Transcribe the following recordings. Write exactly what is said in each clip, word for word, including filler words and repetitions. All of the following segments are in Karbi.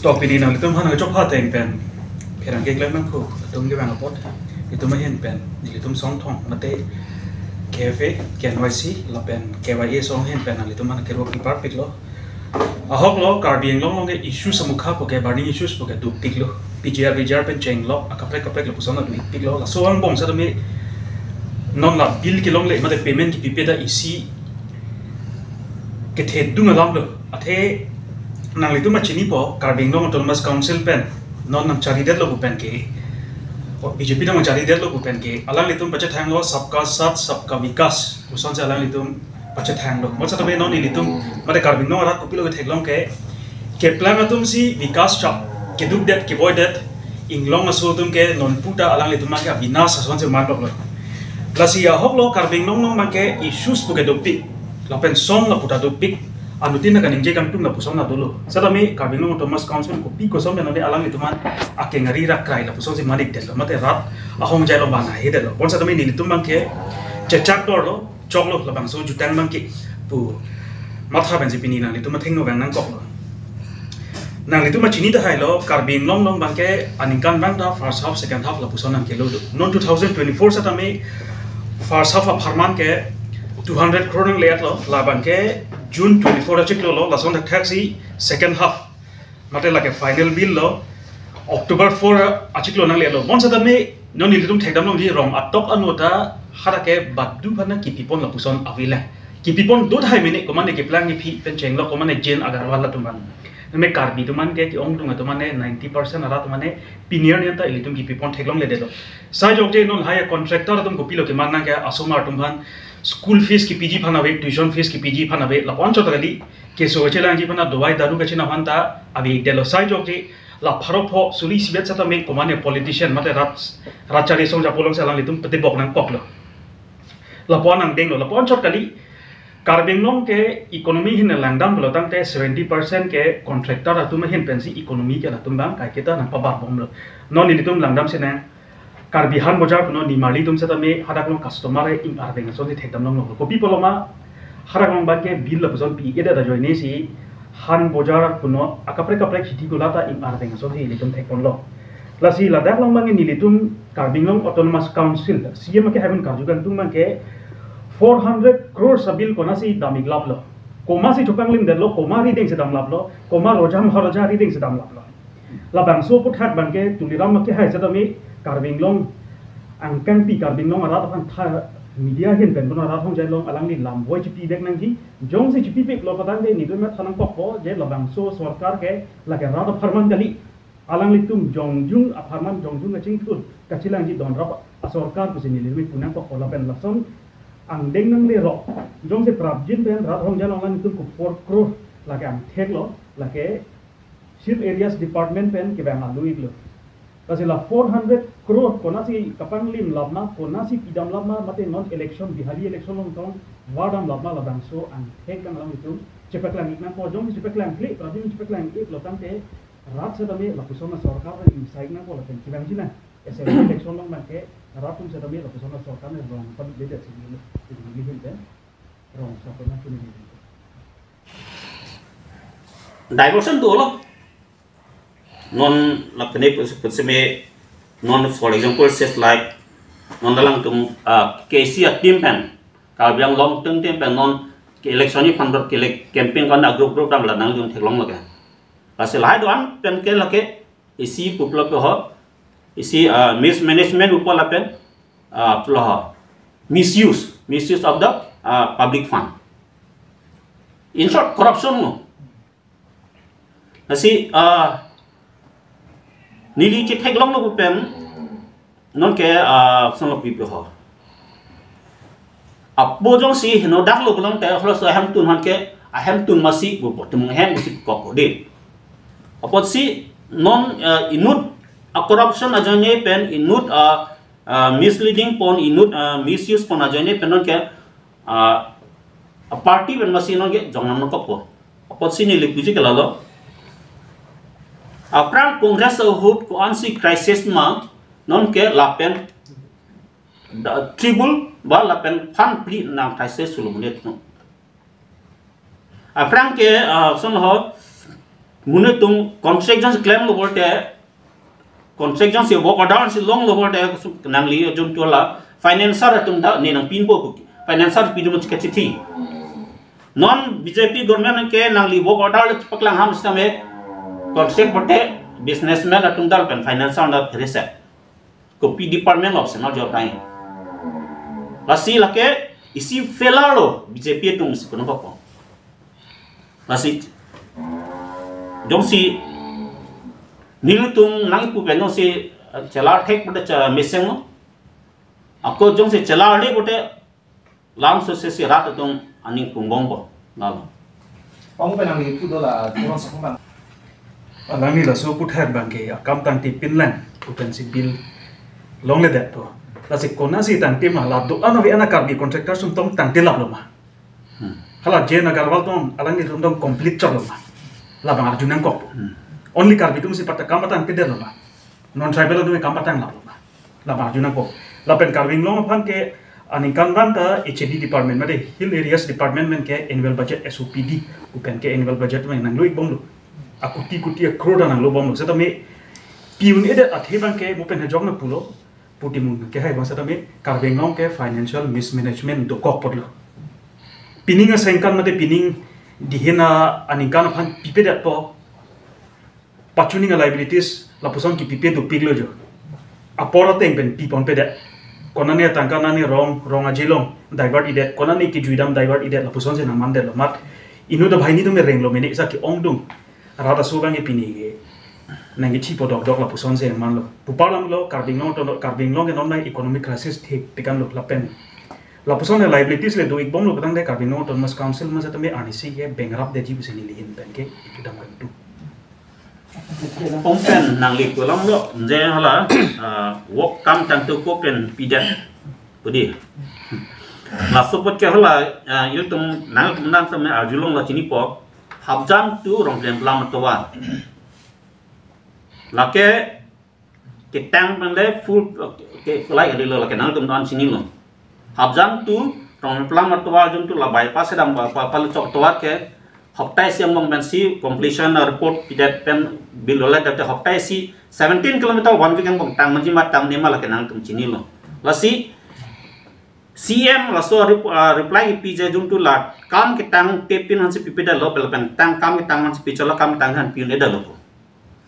To pini nanglitum aphan kachokha ateng pen pherangke klem nangkok atum kevang apot, itum ahin pen nelitum Songthong mate K F A, K N Y C lapen K Y A asong ahin pen nanglitum aphan kerok ipar piklo. Ahok lo, Karbi Anglong along ke issues amukha pu ke, burning issues pu ke dopiklo. P G R V G R pen chenglok akaprek kaprek lapuson dopiklo. Laso angbong setame non la bill kelongle mate payment kipipe ta isi kethedung alam lo. Athe nanglitum machinipo, Karbi Anglong Autonomous Council pen non nangcharidetlo pu pen ke, o, B J P nangcharidetlo pu pen ke, alanglitum pachethanglo Sabka Saath Sabka Vikas, pu asonsi alanglitum pachethanglo. Mo setame non nelitum mate Karbi Anglong arat kopilo ketheklong ke, keplang atum si vikas chap kedukdet kevoidet, inglong aso atum ke non puta alanglitum ke avinash asonsi mandoklo. Lasi ahok lo, Karbi Anglong along abang ke issues pu ke dopik, lapen song lapu ta dopik, anuttin kaningje kangtung lapuson dolo. Setame Karbi Anglong Autonomous Council kopi koson pen nonke alanglitum aphan akeng ari rakrai lapusonsi manikdetlo, mate rat ahongjai along bang ahedetlo. Bonsetame nelitum abang ke chechak dorlo, choklo, labangso jutang abang ke pu matha pensi pini nanglitum athengno vang nangkoklo. Nanglitum machini tahailo, Karbi Anglong along abang ke aningkanvang ta first half, second half lapuson nangkelo do. Non two thousand twenty-four setame first half apharman ke two hundred crore nangle-etlo, labang ke June twenty-four achiklo lo, lason thakthak si second half mate lake final bill lo October four achiklo nangle-etlo. Bonsetame non nelitum thekdam longji, rong atok anu ta hadak ke badu aphan nangkipipon lapuson avelang. Kipipon do tahai mene, komane keplang kephi pen chenglok, komane Jain Agarwal atum aphan. Name Karbi atum aphan ke, ke-ongdung atum aphan ke ninety percent arat atum aphan ke pini arni anta ilitum kipipon theklongledetlo. Sai jokje non lahai contractor atum kopilo keman nang ke, asomar atum aphan school fees kipiji aphan ave, tuition fees kipiji aphan ave, lapu-an chot kali, keso kachelangji aphan, dawai daru kachina aphan ta avedetlo. Sai jokje la pharo pho suri isivet setame komane politician mate rat, rat chari song japo alongsi alanglitum petebok nangkoklo. Lapu-an angdenglo, lapu-an chot kali. Karbi Anglong ke economy ahin langdam pulo tangte seventy percent ke contractor atum ahin pensi economy ke latum abang kaiketa nangpabarbomlo. Non nelitum langdam sinang, Karbi Han Bojar punon nimarli atum setame hadak along customer ke ing-arveng asonsi thekdam longlo. Kopi pulo ma, hadak along abang ke bill lapuson pi-edet ajoine si Han Bojar punon akaprek kaprek hiti kula ta ing-arveng asonsi ilitum thekponlo. Lasi ladak along abang nelitum Karbi Anglong Autonomous Council, C E M ke haven karju kangtung abang ke four hundred crores a-bill konatsi dam-iklaplo. Komatsi chopanglimdetlo, koma arideng si damlaplo, koma Rojam Haroja arideng si damlaplo. Labangso aphuthak abang ke Tuliram Ronghang hai setame Karbi Anglong angkangpi, Karbi Anglong arat aphan tha media ahin pen kono rat hongjai along alangli lam voi chipivek nangji, jongsi chipiveklo patangte nelitum matha nangkokpo je labangso sorkar ke lake rat apharman kali. Alanglitum jongjung apharman jongjung kachingthur kachelangji donrap asorkar pusi nelitum pu nangkokpo lapen lason angdeng nanglerok. Jongsi prapjin pen rat hongjai along alanglitum ko four crore lake angtheklo, lake Hill Areas Department pen kevang alu-iklo. Lasi la four hundred crore konatsi kapanglimlap ma, konatsi pidamlap ma, mate non election, Bihari election along tong vardamlap ma, labangso angthek abang alanglitum chepaklang-ik nangpo. Jongsi chepaklangkle, prapjin chepaklangiklo tangte rat setame lapuson asorkar ta ingsaik nangpo lapen kevangji nang. Assembly election along abang ke rat atum setame lapuson asorkar ne rong padukledetsi neli, neli ahin pen rong sokona chini. Diversion dolo. Non lapen pus-, pusitame non, for example, says like, non alangtum, ah, K C a-team pen, Karbi Anglong team, team pen non ke election ni phan ber ke elec-, campaign kan a group group dam la nangdun theklonglo ke. Lasi lahai do-an pen ke lake isi pulo ke ho, isi, ah, mismanagement pulo lapen, ah, pulo ho, misuse, misuse of the, ah, public fund. In short, corruption mo. Lasi, ah, neli chetheklonglo pu pen, non ke, ah, sonlo pipi ho. Apo jongsi heno daklo pulo tangte, halaso ahemtun aphan ke, ahemtun masi pu po, tum hem si kok ko de. Apotsi non, ah, inut a-corruption ajoine pen, inut a, ah, misleading pon, inut, ah, misuse pon ajoine pen non ke, ah, a-party pen masi non ke jongnam nangkokpo. Apotsi neli puji ke lalo. Aphrang Congress ahut ko-ansi crisis ma, non ke lapen da-, triple ba lapen phan phli nang crisis sulo mune tno. Aphrang ke, ah, sonlo ho, Monit atum contract jongsi klemlo pulote, contract jongsi work order si longlo pulote, nangli jongsi la financer atum ta ne nangpinpo pu. Financer pidun kachithi. Non B J P government ke nangli work order le paklang ham sitame, contract pulote businessman atum ta pen financer na pherese. Kopi department lo si nangjo tai. Lasi lake isi failure lo B J P atum si kono papo. Lasi jongsi nelitum nangpu pen jongsi, eh, chelar thek pulote cha meseng lo. Ako jongsi chelarle pulote lamso sesi rat atum aning pungbompo. Lalo. Pang pen nangli pu do la, kurang sa pang. Alangli laso aputhak abangke akam tangte pinlang pu pensi bill longledetpo. Lasi konatsi tangte ma, la do-an ave-an a-Karbi contractor atum tong tangte laplo ma? Hmm. Hala J N Agarwal tong alanglitum tong complete chotlo ma? Labang arju nangkok. Hmm. Only Karbi atum si pat akam patangtedetlo ma? Non-tribal atum akam patang laplo ma? Labang arju nangkok. Lapen Karbi Anglong aphan ke aningkanvang ta H A D department, mate Hill Areas Department pen ke annual budget, S O P D, pu pen ke annual budget pen nanglo-ikbomlo. Akuti kuti a-crore ta nanglobomlo. Setame pi-un-edet athe abangke mo pen hejok nangpulo. Putimun ke hai bang setame Karbi Anglong ke financial mismanagement dokok apotlo. Pining asengkan mate pining dihin a aningkan aphan pipedetpo. Pachuning a-liabilities lapuson kipipe dopiklo jo. Apor ateng pen piponpedet. Konane tangka nane rong, rong aje along divert-idet. Konane kijui dam divert-idet. Lapusonsi nangmandetlo mat. Inut abahini atum renglo mene sa ke-ongdung. Rat aso abangke pini ke nangkethi podokdok lapusonsi nangmanlo. Pupar alamlo Karbi Anglong atum, Karbi Anglong ke non economic crisis thepik-anlo lapen lapuson a-liabilities le do-ikbomlo putangte Karbi Anglong Autonomous Council ma setame arnisi ke bankrupt detji pusi neli ahin pen ke ipudam kangtung. Pang pen nangli pu alamlo, je hala, ah, work kam tangte ko pen pidet pu di. Laso apot ke hala, ah, ilitum nangtum nang same arjulonglo chinipo, Habjang to Rongphlemplam atovar. Lake ketang pen le full ke, ke kulai kalilo, lake nangtum an chinilo. Habjang to Rongphlemplam atovar jongsi la bypass kedam pa, pa, paluchok atovar ke hapta isi angbong pensi completion report pidet pen bill ola date hapta isi, seventeen kilometer one week angbong tang manji ma tang nema lake nangtum chinilo. Lasi C M laso rep-, ah, reply kipiji jongsi la kam ketang tepin hansi pipedetlo, lapen tang kam ketang hansi pichotlo, kam ketang han pi-un-edetlo.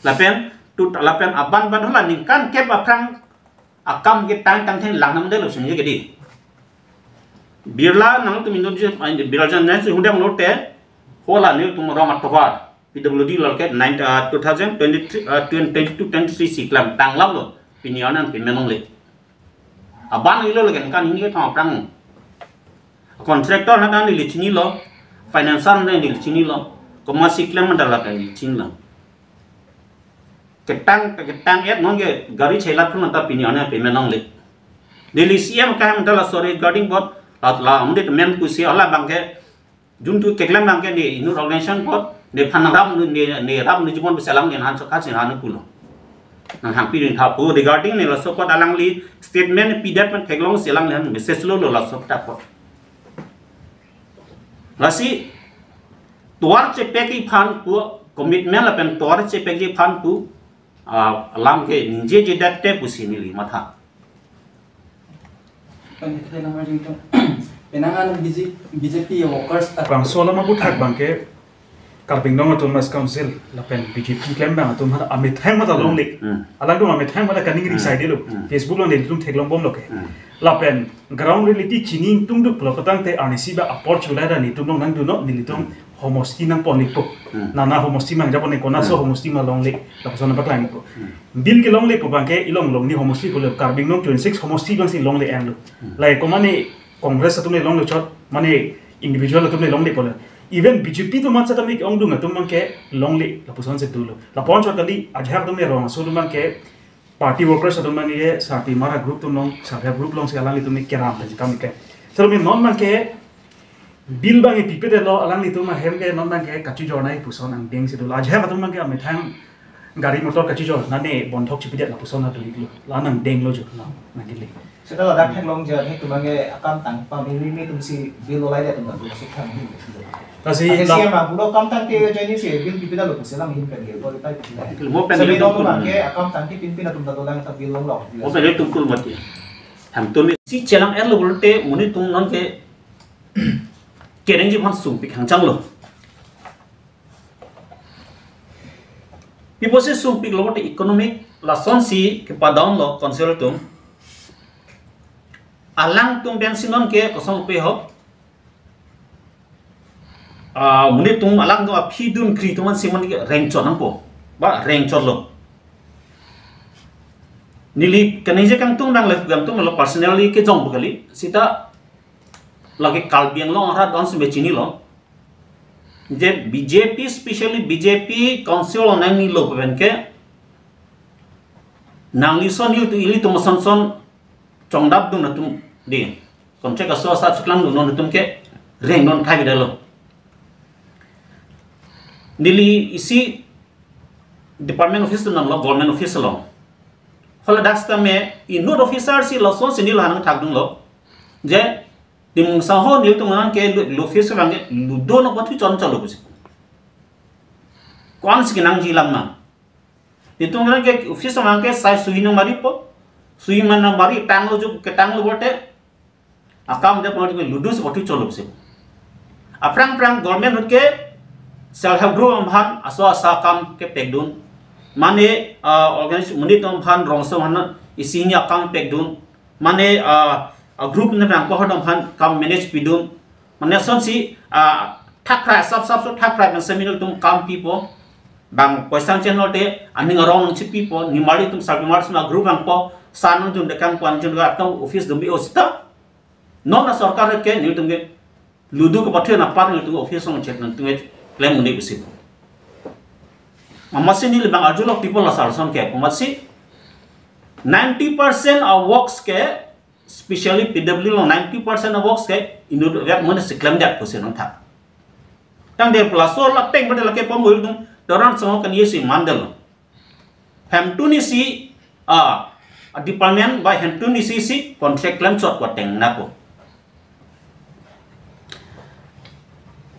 Lapen tu lapen aban ban hala ningkan kep aphrang akam ketang tangthe lang namdetlo sini ke di. Birla nangtum Indonesia, ah, Birla jan nang si hundang note, hala nelitum rong atovar, P W D lo ke nine, ah, two thousand twenty-three, ah, twenty, twenty-two twenty-three si klemtang laplo, pini arni an payment longle. Aban ilo lake ningkan hini kethom aphrang. Contractor hadak neli chinilo, financer hadak neli chinilo, komatsi klem hadak lake neli chinilo. Ketang, ketang-et non ke gari chelat phun ta pini arni payment longle. Neli C M akehang ta laso regarding apot, la, la, amde men pusi hala abangke, jongsi keklem abangke ne inut organization apot, nephan nangrap, ne, nerap ne jumon pusi alang ne han chokha si han pulo. Nanghangpi rin tha pu regarding ne laso apot alangli statement pidet pen theklongsi alang ne han message lolo laso apot. Lasi tovar chepekji aphan pu, commitment lapen tovar chepekji aphan pu, ah, alam ke ningjejedet te pusi neli matha. Penang an B J, B J P workers at bangso alam aputhak abangke Karbi Anglong Autonomous Council lapen B J P klembang atum aphan amethang mata longle. Hmm. Alangtum amethang mata kaningri Hmm. saidelo. Hmm. Facebook along nelitum theklongbomlo ke. Hmm. Lapen ground reality chini tungduklo putangte arnisi ba apor chulai ra nelitum along nangdunnon, nelitum Hmm. homosti nangpon-ikpo. Hmm. Nana homosti mang japo ne konaso Hmm. homosti ma longle. Lapuson paklangpo. Hmm. Bill kelongle pu abangke ilong long ni homosti pulo, Karbi Anglong twenty-six homosti abangsi longle-etlo. Hmm. Lahai komane Congress atum le longle chot, mane individual atum le longlepo le. Even B J P atum matsa tame ongdung atum abangke longle, lapusonsi dolo. Lapu-an chot kali ajahak atum le rong aso atum abangke party workers atum abangke Sarpi Mara group atum along, Sarpi group alongsi alanglitum le keram ta jikam ke. Sir, mi non abangke bill abangke pipedetlo, alanglitum ahem ke non abangke kachojornai puson angdengsi dolo. Ajahak atum abangke amethang gari motor kachijor nane bondhok chipidet lapuson na tulik lo. La nangdenglo jo na nangkele. Seta ladak theklong je, he tumang ke akam tang pamimi mi tumsi bill olai de tum ta tum sik thang. Lasi Ake la- C M a pulo akam tangte joini si bill pipida lo pusi alam ahin pen ke, bor tai pipida. Mo pen Sabi ilitum nong kul tumang mati. Ke akam tangte pinpin atum ta dolang ta bill longlok. Mo pen ilitum kul mati. Ham tumi si chelang er lo pulote monit atum non ke kerengji aphan sungpik hangchang lo. Pi apotsi sungpik lo pulote economic lasonsi kepadown lo council atum. Alangtum pensi non ke kosonpe ho. Ah, monit atum alangtum aphi dun kri atum ansi man ke rengchot nangpo. Ba rengchot lo. Neli kaningje kangtung dang le kangtung lo personally kejong pu kali. Seta lake Karbi Anglong arat don si me chinilo. Je B J P, specially B J P council nangnilo pu pen ke nangli son nelitum ilitum asonson chongdap dun atum de. Contract aso asa chiklang dun atum ke rengdun thai dalo. Neli isi department office atum lo, government office lo. Hala dak sitame inut officer si lasonsi neli hanang thakdun lo. Je, dim saho nelitum anan ke lu-, lu office abang ke ludo no patu chon chalo pusi. Ko-ansi kenangji alam nang. Nelitum anan ke office abang ke sai suhi nang mari po. Suhi man nang mari tanglo jo ketanglo pulote. Akam de pon ludo si patu cholo pusi. Aphrang aphrang government ahut ke self help group aphan aso asa akam kepekdun. Mane, ah, organize monit atum aphan rongso aphan isi hini akam pekdun. Mane, ah, ah, group ne rang kohor atum aphan kam manage pidun. Mane asonsi, ah, thakrai sap sap so thakrai pen seminar atum kam pipo. Bang poisa channel te aning arong nangchipipo. Nimari atum sarpi mar sima group angpo. San nangjun dekangpo, angjun dekang office atum bi osita. Non a sorkar ke nelitum ke ludo kepathu na par nelitum office along chek nangtum ke klem un-e pusi. Amatsi neli bang arjulok people la sarson ke, amatsi ninety percent a works ke, specially P W D along ninety percent a works ke inut vet mone si klemdet pusi nangtha. Tangte pu laso la peng pada lake pamul tum doran songo kan yesi mandel. Hemtun isi, ah, department ba hemtun isi si contract klemchot ko ateng nangpo.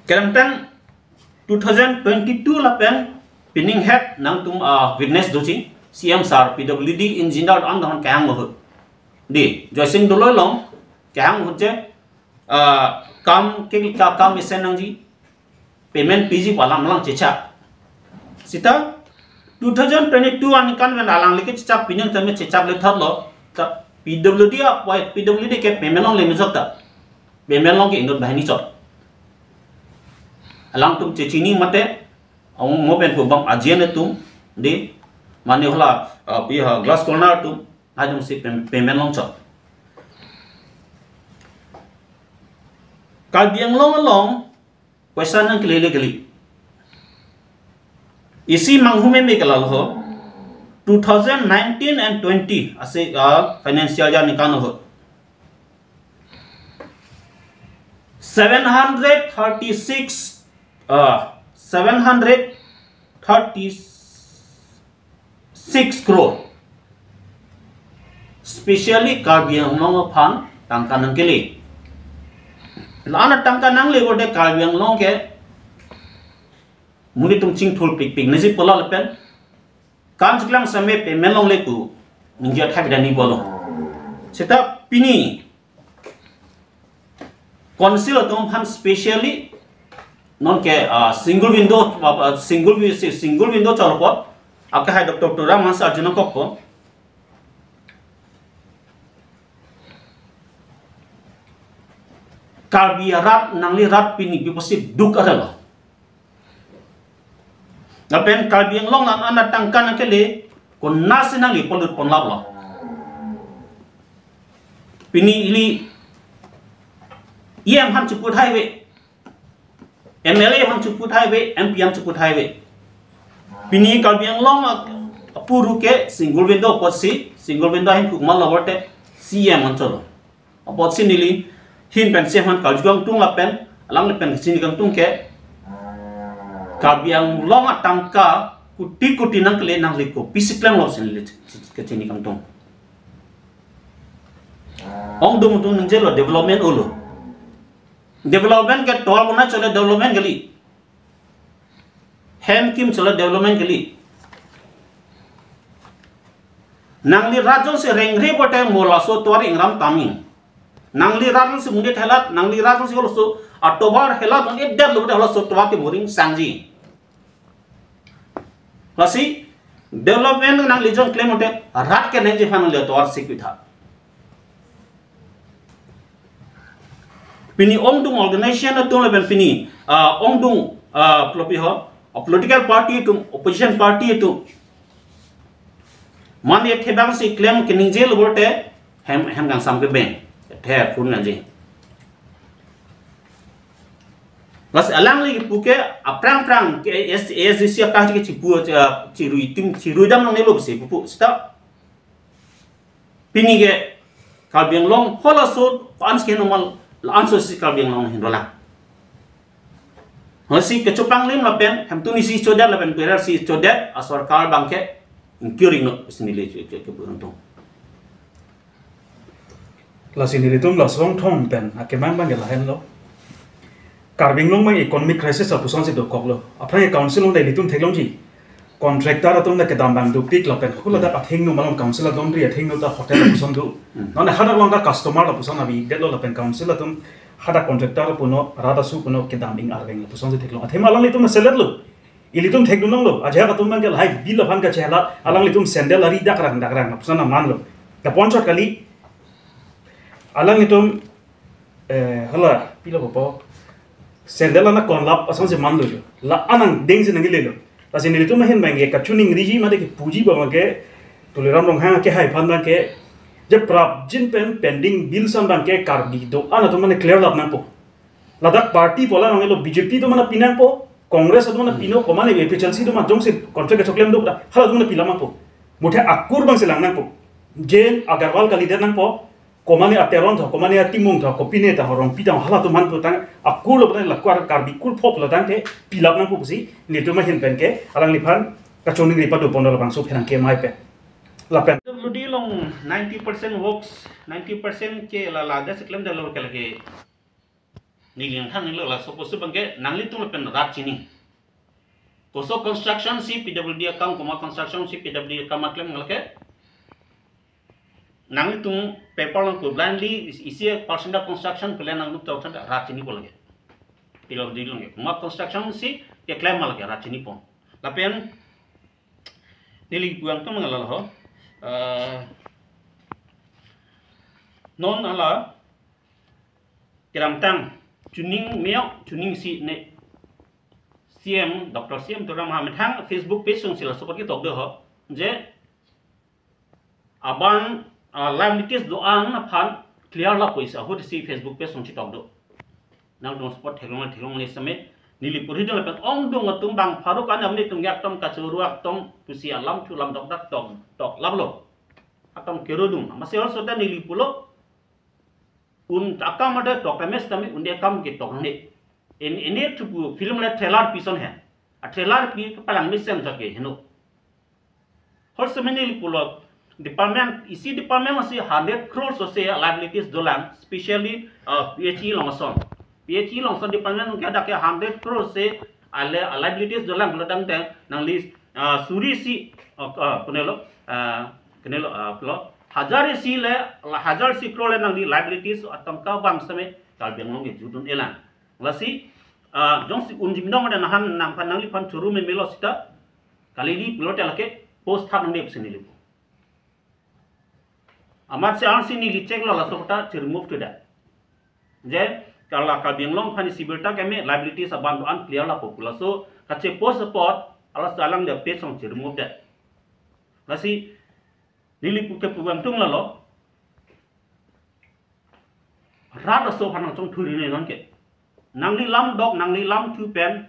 Kerangtang two thousand twenty-two lapen pining het nangtum, ah, witness doji C M sir P W D engineer an don kehang ahut. Di, Joysing Doloi along kehang ahut je, ah, kam ke ka kam isen nangji. Payment piji pu alam lang chechak. Sita two thousand twenty-two aningkan pen alangli ke chechak, pining tame chechak le thotlo. Ta P W D a, why P W D ke payment longle mejok ta. Payment long ke inut banghini chot. Alangtum chechini mate, ang mo pen pu bang ajian atum, di, mane hala, ah, pi ha glass corner atum, ajum si pay-, payment long chot. Karbi Anglong along, poisa nangkele le kali. Isi manghume me kalal ho. Two thousand nineteen and twenty ase, ah, financial year aningkan ho. Seven hundred thirty-six, ah, seven hundred thirty six crore. Specially Karbi Anglong aphan tangka nangkele. La-an atangka nangle pulote Karbi Anglong ke monit atum chingthur pikpik nangji pulo lapen kam chiklang same payment longle pu ningje thak dani pulo. Seta pini Council atum aphan specially non ke, ah, single window, ah, single wi-, si-, single window chorpo, ake hai Doctor Tuliram Ronghang arjunangkokpo. Karbi arat nangli rat pini pi apotsi duk arlo. Lapen Karbi Anglong an atangka nangkele, konatsi nangli polut ponlaplo. Pini ili E M aphan cheput haive, M L A aphan cheput haive, M P aphan cheput haive. Pini Karbi Anglong a-, apuru ke single window apotsi, single window ahin kukmal laborte C M ancholo. Apotsi neli ahin pen C M aphan karju kangtung lapen, alanglipen chini kangtung ke, Karbi Anglong atangka Kuti kuti nangkele nangli kopisi klemlo pusi neli kachini kangtung. Ongdung atum ningjelo development olo. Development ke tovar bonai chole development kali. Hem kim chole development kali. Nangli rat jongsi rengre pote mo laso tovar ingram tami. Nangli rat jongsi monit helat, nangli rat jongsi laso atovar helat, nang edetlo pote laso tovar ke mo ringsangji. Lasi development nangli jong klem pote rat kenangji aphan nangli atovar sikpitha. Pini ongdung organization atum lapen pini, ah, ongdung, ah, pulo pi ho, ah, political party atum, opposition party atum. Mane thebang si klem keningjelo pote hem, hem kangsam ke beng. The phone nangji. Lasi alangli puke aphrang phrang ke A S, A S D C akah ke chipu, ah, chirui tim, chirui dam nangnelo pusi pupu seta. Pini ke Karbi Anglong halaso ansike normal la anso si Karbi Anglong hinrolang. Lasi kechopanglim lapen hemtun isi chodet lapen perar si chodet asorkar abangke ingkiring no pusi neli ke, ke, ke beruntung. Lasi nelitum lason thom pen akemang abangke lahenlo. Karbi Anglong abang economic crisis apusonsi dokoklo. Aphrang ke council along ilitum theklongji. Contractor atum ta kedam abang dopik lapen hula dak athengno malom council adondri athengno ta hotel apuson do. Hmm. Non hadak along ta customer lapuson avedetlo lapen council atum hadak contractor puno rat asu puno kedam ing arveng lapusonsi theklong. Athema alanglitum seletlo. Ilitum thekdunlonglo. Ajahak atum abangke lahai bill aphan kachehela alanglitum sandal ari dakrang dakrang lapuson amanlo. Lapuson chot kali. Alanglitum, eh, hala, pilo popo. Sandal ana konlap asonsi manlo jo. La anang dengsi nanglelo. Lasi nelitum ahin abangke kachiningriji mate kepuji abangke Tuliram Ronghang akehai aphan abangke je prapjin pen pending bill ason abangke Karbi do-an atum mane clear lap nangpo. Ladak party pola nanglo B J P atum mane pinangpo, Congress atum mane pino, komane A P H L C atum mane jongsi contract kechoklem do da, halatum mane pilap nangpo. Muthe akur abangsi lang nangpo. Jain Agarwal kalidet nangpo, komane a Teron tho, komane a Timung tho, kopine ta ho, Rongpi ta ho, halatum manpo tang akur lo putang lakwar Karbi kur phop lo tangte pilap nangpo pusi nelitum ahin penke alangliphan kachiningri pado pon labangso pherangke amei pen. Lapen P W D along ninety percent works, ninety percent ke la la das klemdetlo ke lake. Neli nangthanlo laso pusi abangke nanglitum lapen rat chini. Koso construction si P W D akam, komat construction si P W D akam aklem ngalke. Nanglitum paper along pu blindly is-, isi percent of construction plan nangtum tok rat chinipo lake. P W D along ke. Komat construction si keklem lake rat chinipo. Lapen neli pu angtum nanglo ho. Eh, non hala kedamtang chuning meo chuning si ne C M, Doctor C M Tuliram Ronghang methang Facebook page alongsi laso apot ketok do ho. Je abang, ah, liabilities do-an aphan clear lapo isi ahut si Facebook page alongsi tok do. Nangtum support theklong theklongle seme neli puri do lapen ongdung atum bang pharo kan amni tung yak tom kachuru ak tom pusi alam chu lam dokdak tok tok laplo. Akam kerodung. Amatsi also ta neli pulo. Un akam ada tok temes tame un de akam ketok ne. In ini tubu film le trailer pison he. A trailer pi kepalang mesen jake heno. Hol semeni li pulo department, isi department masi hundred crores ose liabilities dolang, specially, uh, P H E along ason. P H E along ason department ke ada ke hundred crores ose ale liabilities dolang pulo tangte nangli, ah, suri isi, ah, ah, kunelo, ah, kunelo, ah, pulo hajar isi le, hajar isi crore le nangli liabilities atangka bang seme Karbi Anglong ke judun elang. Lasi, ah, jongsi unjim dong ada nahan nangphan nangliphan churu memelo sita, kali li pulote lake post thap nangde pusi neli pu. Amatsi ansi neli cheklo laso kota chi remove to da. Je, kala Karbi Anglong aphan isi birta keme liabilities abang do-an clear lapo pu laso kache post apot, ala salang de page along chi remove da. Lasi, neli pu ke pu bang tung lalo. Rat aso aphan nangchongthui ri non ke. Nangli lam dok, nangli lam thu pen.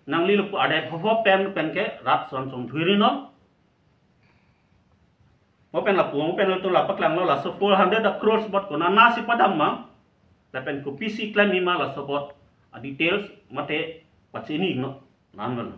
Nangli lapu adai phopo pen, pen ke rat aso aphan chongthui ri non. Mo pen lapu, mo pen latum lapaklanglo laso four hundred crores apot konatsi padam ma. Lapen kopisi klem ma laso apot a details mate pachini no. Nan non.